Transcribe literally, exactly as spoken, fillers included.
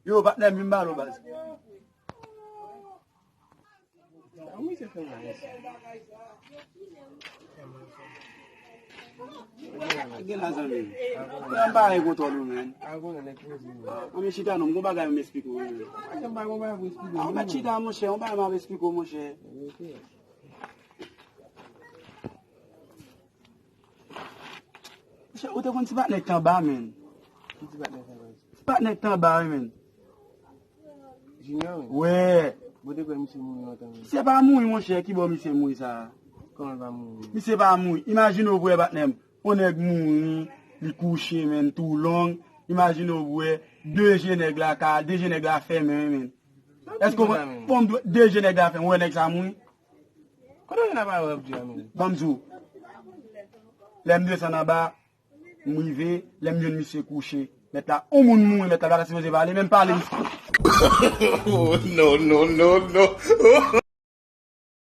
Yo, patnè m, vin ba nou baz. Sa misye fè la, mesye? Gen la, zanmi m. Mwen pa gen kontwòl ou, men. Ann chita non, m gon bagay m esplike w, men. Ann pa chita, monchè, yon bagay m ap esplike w, monchè. Monchè, ou te konn ti patnè k t anba, men. Ki ti patnè sa, baz? Ti patnè k t anba, wi, men. Junior, wi. Wè. Bon, te kwè misye mouri lontan, men. Misye pa mouri, monchè, ki bò misye mouri sa? Kòman l pa mouri? Misye pa mouri. Imajine w vre, patnè m. Yon nèg mouri, li kouche, men, tou long. Imajine w vre, de je nèg la ka, de je nèg la fèmen, men. Èske w konprann? Bon, de je nèg la fèmen, ou wè nèg sa mouri? Kote w jwenn aparèy w ap di a, men? Ban m di w. Lè m desann anba, m rive, lè m jwenn misye kouche. Mèt la, yon moun mouri, mèt la pa ta sipoze pale, menm pale misye. Oh, no, no, no, no.